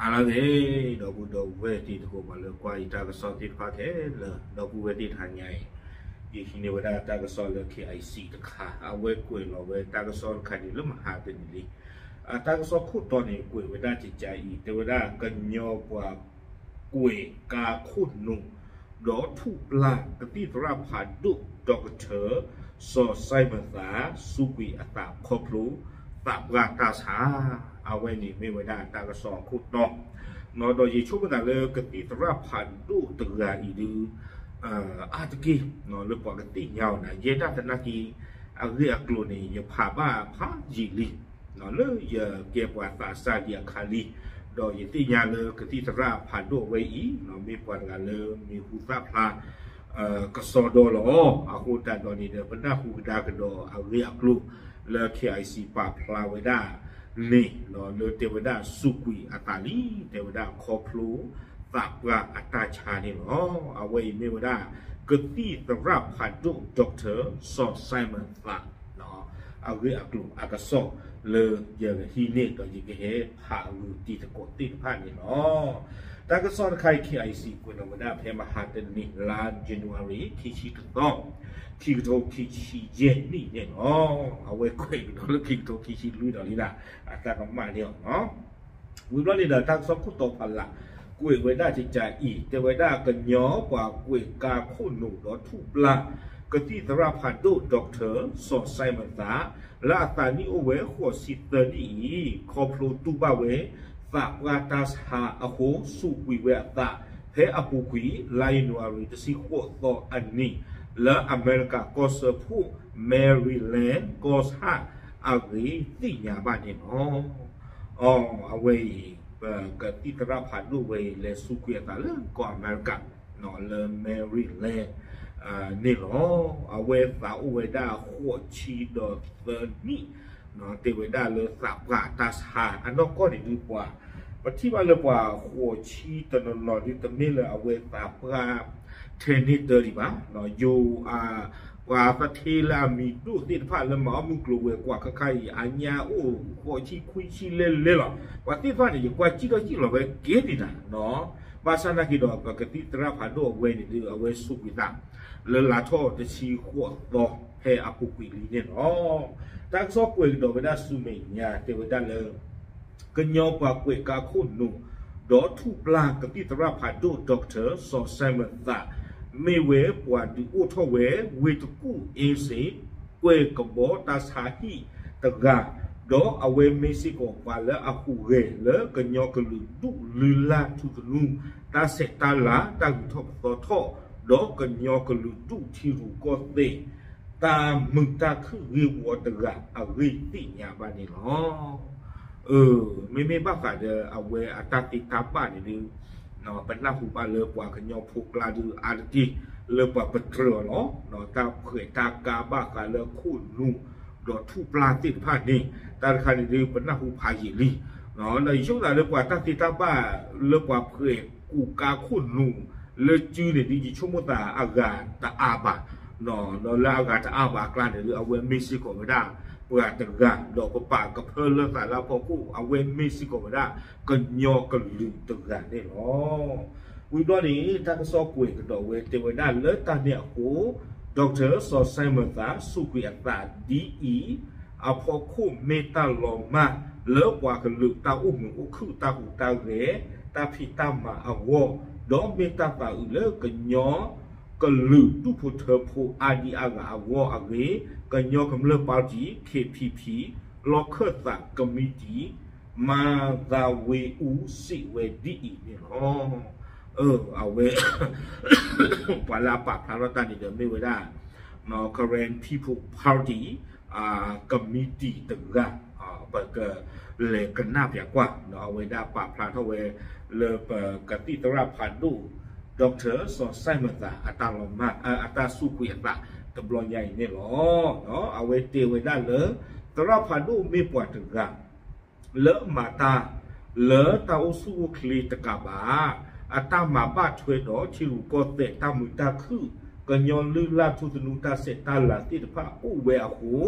အလါသ့ၣ် ဒီပုၢ်ဒီဝဲၢ်တံၤသကိး ပှၤလၢကွၢ်ယတၢ်ကစီၣ်သ့ၣ်တဖၣ်ခဲလၢာ် ဒီပုၢ်ဝဲၢ်သ့ၣ်တဟါညါအံၤ ယဟံးန့ၢ်ဝဲဒၣ်တၢ်ကစီၣ်လၢ K I C တခါ အဝဲကွဲးလီၤဝဲတၢ်ကစီၣ်တခါန့ၣ်လၢမဟါတနံၤလံ. အတၢ်ကစီၣ်ခိၣ်တီန့ၣ် ကွဲးဝဲဒၣ်ကကါအံၤ တဲဝဲဒၣ်ကညီပှၤကွဲးကါခိၣ်နူာ် ဒီးထူၣ်ပျၢ်ကသံၣ်သရၣ်ဖးဒိၣ် Doctor စီၤစဲမၢၣ်သး စူးကွံာ်အသးခီဖျိ သးပှၢ်တၢ်ဆါ အဝဲန့ၣ်မ့ၢ်ဝဲဒၣ်တၢ်ကစီၣ်အခိၣ်တီ ဒီးယဆိကမိၣ်သးလၢကသံၣ်သရၣ်ဖးဒိၣ်တဂၤအံၤဒုး အါတက့ၢ် လၢပှၤကသ့ၣ်ညါအီၤန့ၣ် ယဲဒၣ်သနာ်က့ အဂ့ၢ်အကျိၤန့ၣ် ယဖးဘၣ်ဖးယံာ်လံ လၢယကဲပှၤသးစၢ်ဒံးအခါလံ, ဒီးယသ့ၣ်ညါလၢကသံၣ်သရၣ်ဖးဒိၣ်အဝဲအံၤ မ့ၢ်ပှၤတဂၤလၢမံၤဟူသၣ်ဖျါ ကစီဒီလီၤ. အဃိသတးဒီးန့ၣ်ဒီး ပနၢ်ဟူကဒါကဒီးအဂ့ၢ်အကျိၤလၢ K I C ပာ်ဖျါဝဲဒၣ်န့ၣ် လၢတဲဝဲဒၣ်စူးကွံာ်အသးလံ, တဲဝဲဒၣ်ခီဖျိသးပှၢ်အတၢ်ဆါန့ၣ်လီၤ. အဝဲအံၤမ့ၢ်ဝဲဒၣ် ကသံၣ်သရၣ်ဖးဒိၣ် Doctor စီၤစဲမၢၣ်သး အဂ့ၢ်အကျိၤအကစီၣ်လၢယကဟံးန့ၢ်ဒီးယကဟဲဖးအဂုာ်တံၤသကိးသ့ၣ်တဖၣ်န့ၣ်လီၤ. တၢ်ကစီၣ်တခါအံၤ K I C ကွဲးလီၤဝဲဒၣ်ဖဲမဟါတနံၤ လါ January ခံဆံတသီ ခံကထိခံဆံယဲၢ်နံၣ်န့ၣ်လီၤ. အဝဲကွဲးကဒီးလၢခံကထိခံဆံလွံၢ်ဒီးလံဒၣ် အတၢ်ကမၣ်န့ၣ်လီၤ. ဝံၤဘျီန့ၣ်ဒီး တၢ်ကစီၣ်ခိၣ်တီဖးလး ကွဲးဝဲဒၣ်ကကါအံၤ တဲဝဲဒၣ်ကညီပှၤကွဲးကါခိၣ်နူာ်ဒီးထူၣ်ပျၢ် ကသံၣ်သရၣ်ဖးဒိၣ် Doctor စီၤစဲမၢၣ်သး လၢအသးနံၣ်အိၣ်ဝဲဃိးဆံသၢနံၣ်အံၤ ခီဖျိတူၢ်ဘၣ်ဝဲ သးပှၢ်တၢ်ဆါအဃိ စူးကွံာ်ဝဲအသး ဖဲအပူၤကွံာ် လါယနူၤအါရံၤ တဆံဃိးသီအနံၤ လၢအမဲရကၤကီၢ်စၢဖှိၣ် Maryland ကီၢ်ဆၣ်အဂ့ၢ်သ့ၣ်ညါဘၣ်န့ၣ်လီၤ. အဝဲအံၤ ပကသံၣ်သရၣ်ဖးဒိၣ်ဝဲအံၤ လဲၤစူးကွံာ်အသးလၢကီၢ်အမဲရကၤ လၢ Maryland န့ၣ်လီၤ. အဝဲသးအိၣ်ဝဲဒၣ်ဃိးဆံဒီးသၢနံၣ် တဲဝဲဒၣ်လၢသးပှၢ်တၢ်ဆါ အနီၢ်ကီၢ်န့ၣ်ဒုးပှၤ ပထံၣ်ဘၣ်လၢပှၤဃိးဆံတနီၤနီၤဒုး တမ့ၢ်လၢအဝဲသးပှၢ် ထဲန့ၣ်တၢ်ဒံးဘၣ်, ယိၤ ပှၤသထ့လၢအမံၤဒိၣ်သ့ၣ်တဖၣ်လၢမၤအီၣ်မုၢ်ကျိၤဝဲၤကွာ်ခါခါအံၤ အညါအိၣ်ဃိးဆံခွံဆံလဲလဲလီၤ. ပှၤသ့ၣ်တဖၣ်န့ၣ် ယကွၢ်စံၣ်ထီၣ်စံၣ်လီၤဝဲကဲဒံးနၤ, ဘၣ်ဆၣ်သနာ်က့ဒီး ပကသံၣ်သရၣ်ဖးဒိၣ်အဝဲန့ၣ်ဒုး အဝဲစူးကွံာ်သး လၢလါထီၣ်တဆံဃိးသီ ဖဲအပူၤကွံာ်လံန့ၣ်လီၤ. တၢ်ကစီၣ်ကွဲးကဒီးဝဲဒၣ်ဆူမဲာ်ညါ တဲဝဲဒၣ်လၢ ကညီပှၤကွဲးကါခိၣ်နူာ် ဒီးထူၣ်ပျၢ်ကသံၣ်သရၣ်ဖးဒိၣ် Doctor စီၤစဲမၢၣ်သး မ့ၢ်ဝဲပှၤဒုးအိၣ်ထီၣ်ဝဲ ဝ့ၢ်တကူၣ်အ့စ့ၣ် ကွဲးကဘီတၢ်ဆါဟံၣ်တဂၤ, ဒီးအဝဲမ့ၢ်စ့ၢ်ကီးပှၤလၢအဟူးဂဲၤလၢကညီကလုာ်ဒူၣ်လုၢ်လၢ်ထူသနူ တၢ်ဆဲးတၢ်လၤ တၢ်ဂုၤထီၣ်ပသီထီၣ် ဒီးကညီကလုာ်ဒူၣ်ထံရူၢ်ကီၢ်သဲး တၢ်မုာ်တၢ်ခုၣ်ဂ့ၢ်ဝီတဂၤအဂ့ၢ်သ့ၣ်ညါဘၣ်န့ၣ်လီၤ. မ့မ့ၢ်ဘၣ်ဃးဒီးအဝဲအတၢ်သ့တၢ်ဘၣ်န့ၣ်ဒုး ပနၢ်ဟူဘၣ်လၢပှၤကညီဖိကျါဒုးအါတက့ၢ် လၢပှၤပတြၢၤအီၤလီၤ. တၢ်ဖှဲးတၢ်ကါဘၣ်ဃးလၢခိၣ်နူာ် ဒီးထူၣ်ပျၢ်သ့ၣ်တဖၣ်န့ၣ် တၢ်တခါန့ၣ်ဒုး ပနၢ်ဟူဖးယံာ်လံ ဒီးယဆိကမိၣ်သးလၢပှၤတၢ်သ့တၢ်ဘၣ် လၢပှၤဖှဲးကူးကါခိၣ်နူာ် လၢစုန့ၣ်ဒုး ယဆိကမိၣ်သးအဂၤတအါဘၣ်, ဒီးလၢအဂၤတအါဘၣ်အကျါန့ၣ်ဒုး အဝဲမ့ၢ်စ့ၢ်ကီးဝဲဒၣ် ပှၤတဂၤ ဒီးပပာ်ကဖၢလၢသးလၢအဖီခိၣ် အဝဲမ့ၢ်စ့ၢ်ကီးဝဲဒၣ် ကညီကလုာ်တဂၤန့ၣ်လီၤ. ဝံၤဘျီန့ၣ် တၢ်ကစီၣ်ကွဲးကဒီးဝဲ တဲဝဲဒၣ်လၢတၢ်န့ၣ်အဃိ Doctor စီၤစဲမၢၣ်သး စူးကွံာ်အသးဒ်အံၤ အဖီခိၣ်မ့ၢ်တၢ်လီၤမၢ် လၢပှၤကလုာ်တၢ်အိၣ်မုာ်အိၣ်ခုၣ်တၢ်ဟူးတၢ်ဂဲၤ တၢ်ဖံးတၢ်မၤအဂီၢ်, ဒီးမ့ၢ်တၢ်သးအုးလၢကညီကလုာ်ဒူၣ်ဖိထၢဖိအါဒံအါဂၤအဂီၢ်အဂ့ၢ်, ကညီကမျၢၢ် party K P P လီၢ်ခၢၣ်သးကမံးတံာ် မၤသးဝ့အူစံးဝဲဒ်အံၤန့ၣ်လီၤ. အဝဲ ပှၤလၢအပာ်ဖျါထီၣ်တၢ်န့ၣ်ဒီးမ့ၢ်ဝဲဒၣ် Karen People Party ကမံးတံာ်တဂၤ ပကလဲၤကနၣ်ပၠးကွၢ် အဝဲဒၣ်ပာ်ဖျါထီၣ်ဝဲ လၢပကသံၣ်သရၣ်ဖးဒိၣ် Doctor စီၤစဲမၢၣ်သး အတၢ်လီၤမၢ် အတၢ်စူးကွံာ်အသးတဘျီညါအံၤန့ၣ်လီၤ. အဝဲတဲဝဲဒၣ်လၢ သရၣ်ဖးဒိၣ်မ့ၢ်ပှၤတဂၤ လၢမၤတၢ်လၢတၢ်အိၣ်ဆူၣ်အိၣ်ချ့တကးဘၣ် အတၢ်မၤဘၣ်ထွဲဒီးထံရူၢ်ကီၢ်သဲးတၢ်မုာ်တၢ်ခုၣ် ကညီလုၢ်လၢ်ထူသနူတၢ်ဆဲးတၢ်လၤသ့ၣ်တဖၣ်အိၣ်ဝဲအဃိ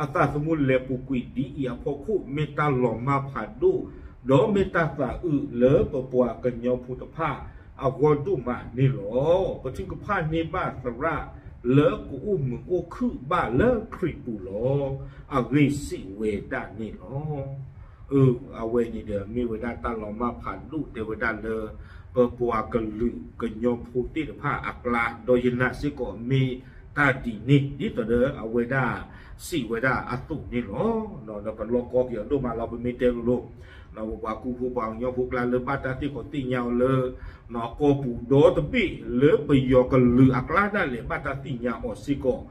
အသးသမူလဲၤပူၤကွံာ်ဒ်အံၤအဖီခိၣ် မ့ၢ်တၢ်လီၤမၢ်ဖးဒိၣ် ဒီးမ့ၢ်တၢ်သးအုးလၢပပှၤကညီဖိတဖၣ်အဂီၢ်ဒိၣ်မးန့ၣ်လီၤ. ပထုကဖၣ်န့ၢ်ဘၣ်သရၣ်လၢကအိၣ်မုာ်အိၣ်ခုၣ်ဘၣ်လၢခရံာ်ပူၤလီၤ. အဂ့ၢ်စံးဝဲဒၣ်န့ၣ်လီၤ. အဝဲန့ၣ်ဒီးမ့ၢ်ဝဲဒၣ်တၢ်လီၤမၢ်ဖးဒိၣ်တဲဝဲဒၣ်လၢ ပပှၤကလုာ်ကညီဖိသ့ၣ်တဖၣ်အကျါ ဒီးယနာ်စ့ၢ်ကီးမ့ၢ်တၢ်ဒ်န့ၣ် ဒ်သိးဒီးအဝဲဒၣ်စံးဝဲဒၣ်အသိးန့ၣ်လီၤ. ဒီးပလီၢ်ကီက့ၤအီၤဒိၣ်မးလီၤ ပမ့ၢ်တဲလိၤလိၤ ပပှၤကူဖိပှၤကညီဖိကျါလၢဘၣ်တၢ်သ့ၣ်ခီသ့ၣ်ညါအီၤလၢ ကီၢ်ပူၤဒီတဘ့ၣ်လၢပယီၤကလုာ်အကျါဒၣ်လဲာ်ဘၣ်တၢ်သ့ၣ်ညါအီၤစ့ၢ်ကီး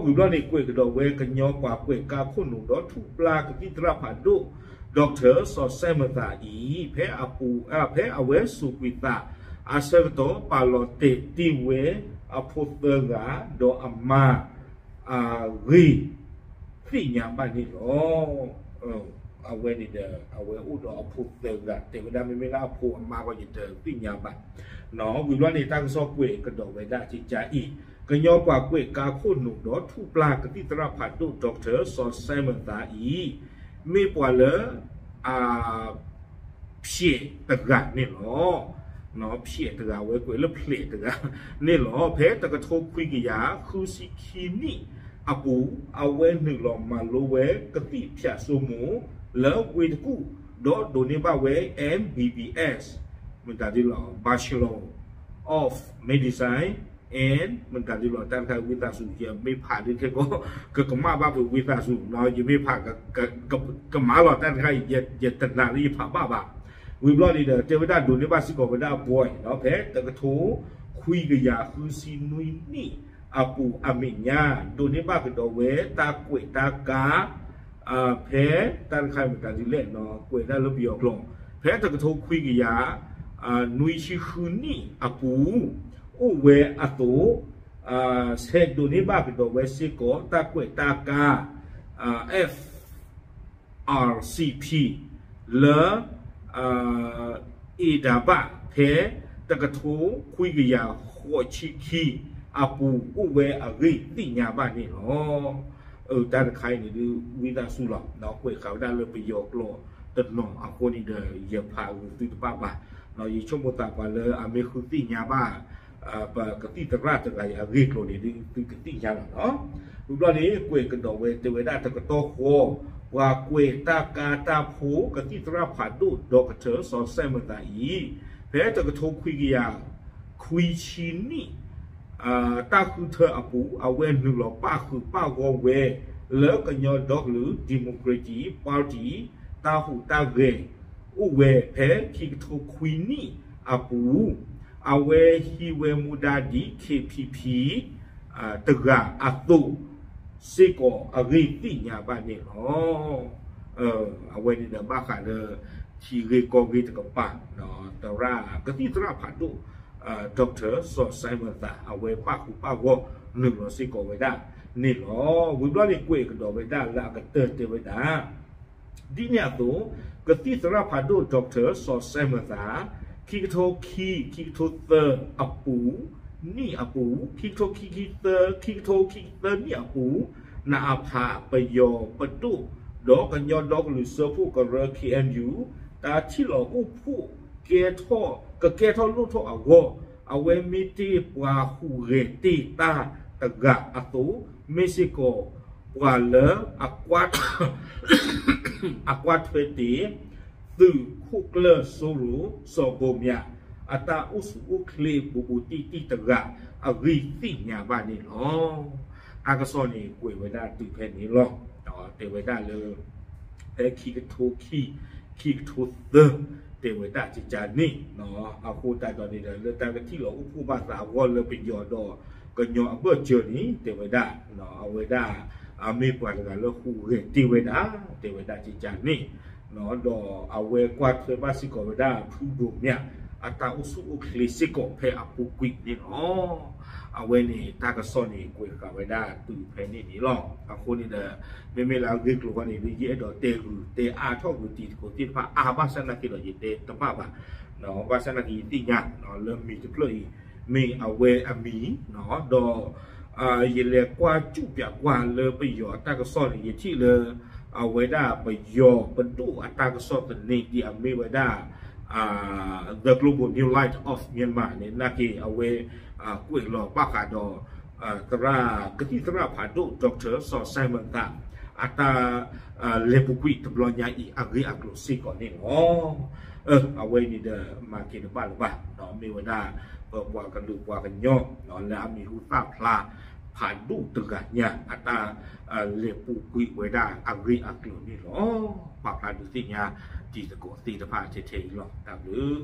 ဝံၤဘျီန့ၣ် ကွဲးကဒီးဝဲကညီပှၤကွဲးကါခိၣ်နူာ်ဒီးထူၣ်ပျၢ်ကသံၣ်သရၣ်ဖးဒိၣ် Doctor စီၤစဲမသးအံၤ ဖဲအပူၤ ဖဲအဝဲစူးကွံာ်သး အဆၢကတီၢ်ပာ်လီၤတဲာ်တ့ၢ်ဝဲအဖိသၢဂၤ ဒီးအမါ အဂ့ၢ်သ့ၣ်ညါဘၣ်န့ၣ်လီၤ. အဝဲန့ၣ်ဒီး အဝဲအိၣ်ဒီးအဖိသၢဂၤ တဲဝဲဒၣ်မ့မ့ၢ်လၢအဖိအမါဂီၢ်ယတသ့ၣ်ညါဘၣ်. ဝံၤဘျီန့ၣ် တၢ်ကစီၣ်ကွဲးကဒီးဝဲဒၣ်ကကါအံၤ ကညီပှၤကွဲးကါခိၣ်နူာ်ဒီးထူၣ်ပျၢ်ကသံၣ်သရၣ်ဖးဒိၣ် Doctor စီၤစဲမသးအံၤ မ့ၢ်ပှၤလၢ အ ဖျဲးတဂၤန့ၣ်လီၤ. ဖျဲးတဂၤဝဲကွဲးလၢဖျဲးတဂၤန့ၣ်လီၤ. ဖဲတကထိခွံကယၤဃုဆံခံနံၣ်အပူၤ အဝဲနုာ်လီၤမၤလိဝဲကသံၣ်ဖၠးစိမိၤ လၢဝ့ၢ်တကူၣ် ဒီးဒိးန့ၢ်ဘၣ်ဝဲ M B B S မတၤဒ်လီၤ Bachelor of Medicine and မတၤဒ်လီၤ တၢ်တခါဝံသးစူၤ ယမ့ၢ်ဖးဒ်ခဲကီး ကကမၣ်ဘၣ်ပဝံသးစူၤ ယမ့ၢ်ဖး ကမၤလီၤတၢ်တခါအံၤ ယတနာ်လၢယဖးဘၣ်ဘၣ်. ဝံၤဘျီန့ၣ်ဒီး တဲဝဲဒၣ်ဒိးန့ၢ်ဘၣ်စ့ၢ်ကီးဝဲဒၣ်အဘီ ဖဲတကထိခွံကယၤဃုဆံနွံနံၣ်အပူၤအမဲာ်ညါ ဒိးန့ၢ်ဘၣ်ကဒီးဝဲတၢ်ကွဲးတၢ်ကါ ဖဲတၢ်တခါအံၤမတၤဒ်လဲၣ် ကွဲးဒၣ်လၢပယီၤကျိာ် ဖဲတကထိခွံကယၤ နွံဆံဃုနံၣ်အပူၤ အိၣ်ဝဲအသိး ဆဲးဒိးန့ၢ်ဘၣ်ကဒီးဝဲစ့ၢ်ကီး တၢ်ကွဲးတၢ်ကါ F R C P လၢ အ့ဒၤဘၣ် ဖဲတကထိခွံကယၤဃိးဆံခံအပူၤ အိၣ်ဝဲအဂ့ၢ်သ့ၣ်ညါဘၣ်န့ၣ်လီၤ. တၢ်တခါအံၤန့ၣ်ဒုး ဝံသးစူၤလီၤ ကွဲးဃာ်ဝဲဒၣ်လၢပယီၤကျိာ်တနီၤအဃိန့ၣ်ဒီး ယဖးဂုာ်သုတဘၣ်ဘၣ်. ယဆိကမိၣ်သးပှၤလၢအမ့ၢ်ဃုသ့ၣ်ညါဘၣ် ပကသံၣ်သရၣ်တဂၤအံၤအဂ့ၢ်ကျိၤန့ၣ်ဒုး သုကသ့ၣ်ညါလီၤလီၤ. ဝံၤဘျီန့ၣ် ကွဲးကဒီးဝဲတဲဝဲဒၣ်တကတီၢ်ဃီ ပှၤကွဲးတၢ်ကါတၢ်ဖိကသံၣ်သရၣ်ဖးဒိၣ် Doctor စီၤစဲမသးအံၤ ဖဲတကထိခွံကယၤခွံဆံနံၣ် တၢ်ဃုထၢအပူၤ အဝဲနုာ်လီၤပာ်ဃုာ်ပာ်ဂီၢ်ဝဲ လၢကညီဒီကလုာ် Democratic Party တၢ်ဟူးတၢ်ဂဲၤ အိၣ်ဝဲဖဲခံကထိခွံနံၣ်အပူၤ အဝဲဟံးဝဲမူဒါဒ် K P P တဂၤအသိး စ့ၢ်ကီးအဂ့ၢ်သ့ၣ်ညါဘၣ်န့ၣ်လီၤ. အဝဲန့ၣ်ဒီးဘၣ်ဃးလၢ ထံဂ့ၢ်ကီၢ်ဂ့ၢ်တကပၤ သရၣ် ကသံၣ်သရၣ်ဖးဒိၣ် Doctor စီၤစဲမသး အဝဲပာ်ဃုာ်ပာ်ဂီၢ်နုာ်လီၤစ့ၢ်ကီးဝဲဒၣ်န့ၣ်လီၤ. ဝံၤဘျီန့ၣ်ကွဲးကဒီးဝဲဒၣ်လၢအကတၢၢ်တဲဝဲဒၣ် ဒ်န့ၣ်အသိး ကသံၣ်သရၣ်ဖးဒိၣ် Doctor စီၤစဲမသး ခံကထိခံ ခံကထိသၢအပူၤ နံၣ်အပူၤ ခံကထိခံ ခံသၢ ခံကထိခံသၢနံၣ်အပူၤ နအဖးပယီၤပဒိၣ် ဒီးကညီဒီကလုာ်စၢဖှိၣ်ကရၢ K N U တၢ်ထံၣ်လီၤအိၣ်ဖှိၣ် ကဲထီၣ် ကကဲထီၣ်လိၣ်ထီၣ်အဂီၢ် အဝဲမ့ၢ်တ့ၢ်ပှၤဟူးဂဲၤတ့ၢ်တၢ်တဂၤအသိး မ့ၢ်စ့ၢ်ကီး ပှၤလၢ အကွၢ်ထွဲတ့ၢ် သုးခိၣ်ကျၢၢ်စိရိၤ စီၤဘိးမၠး အတၢ်အိၣ်ဆူၣ်အိၣ်ချ့ဘူးဘူးတံၢ်တံၢ်တဂၤ အဂ့ၢ်သ့ၣ်ညါဘၣ်န့ၣ်လီၤ. တၢ်ကစီၣ်န့ၣ် ကွဲးဝဲဒၣ်တုၤဖဲန့ၣ်လီၤ. တဲဝဲဒၣ်လၢ ဖဲခံကထိခံ ခံကထိသၢ တဲဝဲဒၣ်ကကန့ၣ် အဃိသတးဒီးန့ၣ်ဒီး လၢတၢ်ကထံၣ်လီၤအိၣ်ဖှိၣ်ဘၣ်သးအဂီၢ်လၢပယီၤဒီး ကညီအဘၢၣ်စၢၤန့ၣ် တဲဝဲဒၣ် အဝဲဒၣ် အမ့ၢ်ပှၤတဂၤလၢဟူးဂဲၤတ့ၢ်ဝဲဒၣ် တဲဝဲဒၣ်ကကန့ၣ် ဒီးအဝဲကွၢ်ထွဲဘၣ်စ့ၢ်ကီးဝဲဒၣ် ဖုဘိးမၠး အတၢ်အိၣ်ဆူၣ်အိၣ်ချ့စ့ၢ်ကီးဖဲအပူၤကွံာ်န့ၣ်လီၤ. အဝဲန့ၣ် တၢ်ကစီၣ်န့ၣ် ကွဲးဃာ်ဝဲဒၣ်တုၤဖဲန့ၣ်န့ၣ်လီၤ. အဃိန့ၣ်ဒီး မ့မ့ၢ်လၢအဂ့ၢ်ကျိၤဃီန့ၣ် ယအဲၣ်ဒိးတဲဂုာ်တဲအါထီၣ်ဂုာ်တံၤသကိးသ့ၣ်တဖၣ်အါ ဘၣ်ဆၣ်သနာ်က့ဒီး ယတဲတဘၣ်ဘၣ်. ဘၣ်ဆၣ်သနာ်က့ယသ့ၣ်ညါ လၢမံၤတဖျၢၣ်အံၤ မ့ၢ်အဝဲအမံၤ ဒီး ယလဲၤကွၢ်စူၣ်ပၠးကွၢ်လၢပယီၤအတၢ်ကစီၣ်န့ၣ် ယထံၣ်လၢ အဝဲဒၣ်ပယီၤပဒိၣ်အတၢ်ကစီၣ်သန့ ဒ်အမ့ၢ်ဝဲဒၣ် The Global New Light of Myanmar န့ၣ် နာ်က့အဝဲ ကွဲးလီၤဘၣ်ဃးဒီး သရၣ် ကသံၣ်သရၣ်ဖးဒိၣ် Doctor စီၤ Simon သး အတၢ် လဲၤပူၤကွံာ်တဘျီညါအံၤ အဂ့ၢ်အကျိၤစ့ၢ်ကီးန့ၣ်လီၤ. အဝဲန့ၣ်ဒီး မၤက့ၤတဘၣ်လၢၤဘၣ် မ့ၢ်ဝဲဒၣ် ပပှၤကလုာ်ပှၤကညီ လၢအမံၤဟူသၣ်ဖျါ ဖးဒိၣ်တဂၤညါ အတၢ် လဲၤပူၤကွံာ်ဝဲဒၣ်အဂ့ၢ်အကျိၤန့ၣ်လီၤ. ပာ်ဖျါဒုးသ့ၣ်ညါ တံၤသကိးသ့ၣ်တဖၣ်ထဲထဲအံၤလီၤ. တၢ်ဘျုး